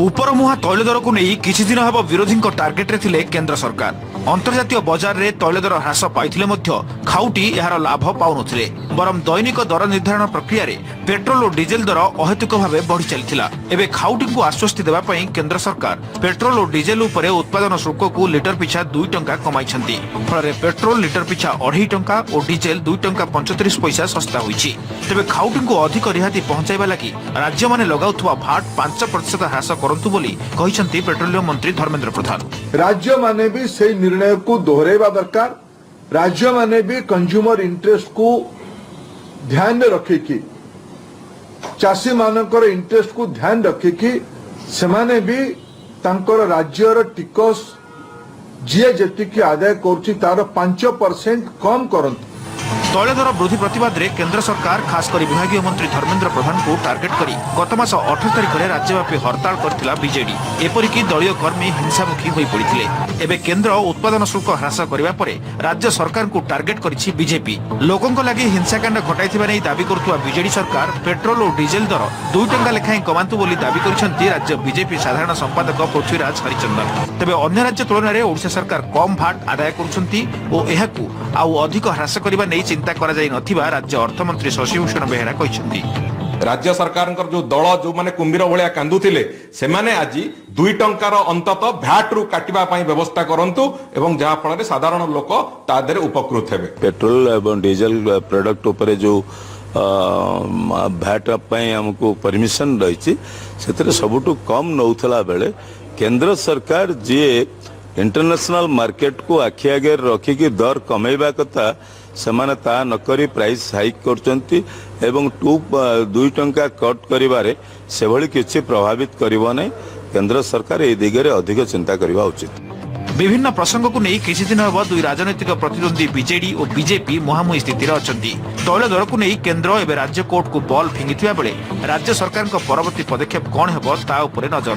ଉପରମୁହାଁ ତୈଳ ଦରକୁ ନେଇ କିଛି ଦିନ ହେବ ବିରୋଧୀଙ୍କ ଟାର୍ଗେଟରେ ଥିଲେ କେନ୍ଦ୍ର ସରକାର। ଅନ୍ତର୍ଜାତୀୟ ବଜାରରେ ତୈଳ ଦର ହ୍ରାସ ପାଇଥିଲେ ମଧ୍ୟ ଖାଉଟି ଏହାର ଲାଭ ପାଉନଥିଲେ, ବରଂ ଦୈନିକ ଦର ନିର୍ଦ୍ଧାରଣ ପ୍ରକ୍ରିୟାରେ ପେଟ୍ରୋଲ ଓ ଡିଜେଲ ଦର ଅହେତୁକ ଭାବେ ବଢି ଚାଲିଥିଲା। ଏବେ ଖାଉଟିଙ୍କୁ ଆଶ୍ୱସ୍ତି ଦେବା ପାଇଁ କେନ୍ଦ୍ର ସରକାର ପେଟ୍ରୋଲ ଓ ଡିଜେଲ ଉପରେ ଉତ୍ପାଦନ ଶୁଳ୍କକୁ ଲିଟର ପିଛା 2 ଟଙ୍କା କମାଇଛନ୍ତି। ଫଳରେ ପେଟ୍ରୋଲ ଲିଟର ପିଛା 2.5 ଟଙ୍କା ଓ ଡିଜେଲ 2 ଟଙ୍କା 35 ପଇସା ଶସ୍ତା ହୋଇଛି। ତେବେ ଖାଉଟିଙ୍କୁ ଅଧିକ ରିହାତି ପହଞ୍ଚାଇବା ଲାଗି ରାଜ୍ୟମାନେ ଲଗାଉଥିବା ଭାଟ୍ 5% ହ୍ରାସ କରନ୍ତୁ ବୋଲି କହିଛନ୍ତି ପେଟ୍ରୋଲିୟମ ମନ୍ତ୍ରୀ ଧର୍ମେନ୍ଦ୍ର ପ୍ରଧାନ। ରାଜ୍ୟମାନେ ବି ସେଇ ନିର୍ଣ୍ଣୟକୁ ଦୋହରାଇବା ଦରକାର। ରାଜ୍ୟମାନେ ବି କନଜ୍ୟୁମର ଇଣ୍ଟରେଷ୍ଟକୁ ଧ୍ୟାନରେ ରଖିକି, ଚାଷୀମାନଙ୍କର ଇଣ୍ଟରେଷ୍ଟକୁ ଧ୍ୟାନ ରଖିକି, ସେମାନେ ବି ତାଙ୍କର ରାଜ୍ୟର ଟିକସ ଯିଏ ଯେତିକି ଆଦାୟ କରୁଛି, ତାର 5% କମ୍ କରନ୍ତୁ। ତୈଳ ଦର ବୃଦ୍ଧି ପ୍ରତିବାଦରେ କେନ୍ଦ୍ର ସରକାର, ଖାସ କରି ବିଭାଗୀୟ ମନ୍ତ୍ରୀ ଧର୍ମେନ୍ଦ୍ର ପ୍ରଧାନଙ୍କୁ ଟାର୍ଗେଟ କରି ଗତ ମାସ 18 ତାରିଖରେ ରାଜ୍ୟବ୍ୟାପୀ ହରତାଳ କରିଥିଲା ବିଜେଡି। ଏପରିକି ଦଳୀୟ କର୍ମୀ ହିଂସାମୁଖୀ ହୋଇପଡ଼ିଥିଲେ। ଏବେ କେନ୍ଦ୍ର ଉତ୍ପାଦନ ଶୁଳ୍କ ହ୍ରାସ କରିବା ପରେ ରାଜ୍ୟ ସରକାରଙ୍କୁ ଟାର୍ଗେଟ କରିଛି ବିଜେପି। ଲୋକଙ୍କ ଲାଗି ହିଂସାକାଣ୍ଡ ଘଟାଇଥିବା ନେଇ ଦାବି କରୁଥିବା ବିଜେଡି ସରକାର ପେଟ୍ରୋଲ ଓ ଡିଜେଲ ଦର 2 ଟଙ୍କା ଲେଖାଏଁ କମାନ୍ତୁ ବୋଲି ଦାବି କରିଛନ୍ତି ରାଜ୍ୟ ବିଜେପି ସାଧାରଣ ସମ୍ପାଦକ ପୃଥ୍ୱୀରାଜ ହରିଚନ୍ଦନ। ତେବେ ଅନ୍ୟ ରାଜ୍ୟ ତୁଳନାରେ ଓଡ଼ିଶା ସରକାର କମ୍ ଭାଟ୍ ଆଦାୟ କରୁଛନ୍ତି ଓ ଏହାକୁ ଆଉ ଅଧିକ ହ୍ରାସ କରିବା ନେଇ ଚିନ୍ତା କରାଯାଇ ନଥିବା ରାଜ୍ୟ ଅର୍ଥମନ୍ତ୍ରୀ ଶଶିଭୂଷଣ ବେହେରା କହିଛନ୍ତି। ରାଜ୍ୟ ସରକାରଙ୍କର ଯୋଉ ଦଳ, ଯୋଉମାନେ କୁମ୍ଭୀର ଭଳିଆ କାନ୍ଦୁଥିଲେ, ସେମାନେ ଆଜି 2 ଟଙ୍କାର ଅନ୍ତତଃ ଭ୍ୟାଟ ରୁ କାଟିବା ପାଇଁ ବ୍ୟବସ୍ଥା କରନ୍ତୁ ଏବଂ ଯାହା ଫଳରେ ସାଧାରଣ ଲୋକ ତା ଦେହରେ ଉପକୃତ ହେବେ। ପେଟ୍ରୋଲ ଏବଂ ଡିଜେଲ ପ୍ରଡକ୍ଟ ଉପରେ ଯେଉଁ ଭ୍ୟାଟ୍ ପାଇଁ ଆମକୁ ପରମିଶନ ରହିଛି, ସେଥିରେ ସବୁଠୁ କମ୍ ନେଉଥିଲା ବେଳେ କେନ୍ଦ୍ର ସରକାର ଯିଏ ଇଣ୍ଟରନ୍ୟାସନାଲ ମାର୍କେଟକୁ ଆଖି ଆଗରେ ରଖିକି ଦର କମେଇବା କଥା, ସେମାନେ ତାହା ନକରି ପ୍ରାଇସ୍ ହାଇକ୍ କରୁଛନ୍ତି ଏବଂ 2 ଟଙ୍କା କଟ୍ କରିବାରେ ସେଭଳି କିଛି ପ୍ରଭାବିତ କରିବ ନାହିଁ। କେନ୍ଦ୍ର ସରକାର ଏହି ଦିଗରେ ଅଧିକ ଚିନ୍ତା କରିବା ଉଚିତ। ବିଭିନ୍ନ ପ୍ରସଙ୍ଗକୁ ନେଇ କିଛି ଦିନ ହେବ ଦୁଇ ରାଜନୈତିକ ପ୍ରତିଦ୍ୱନ୍ଦ୍ୱୀ ବିଜେଡି ଓ ବିଜେପି ମୁହାଁମୁହିଁ ସ୍ଥିତିରେ ଅଛନ୍ତି। ତୈଳ ଦରକୁ ନେଇ କେନ୍ଦ୍ର ଏବେ ରାଜ୍ୟ କୋର୍ଟକୁ ବଲ୍ ଫିଙ୍ଗିଥିବା ବେଳେ ରାଜ୍ୟ ସରକାରଙ୍କ ପରବର୍ତ୍ତୀ ପଦକ୍ଷେପ କଣ ହେବ, ତା ଉପରେ ନଜର।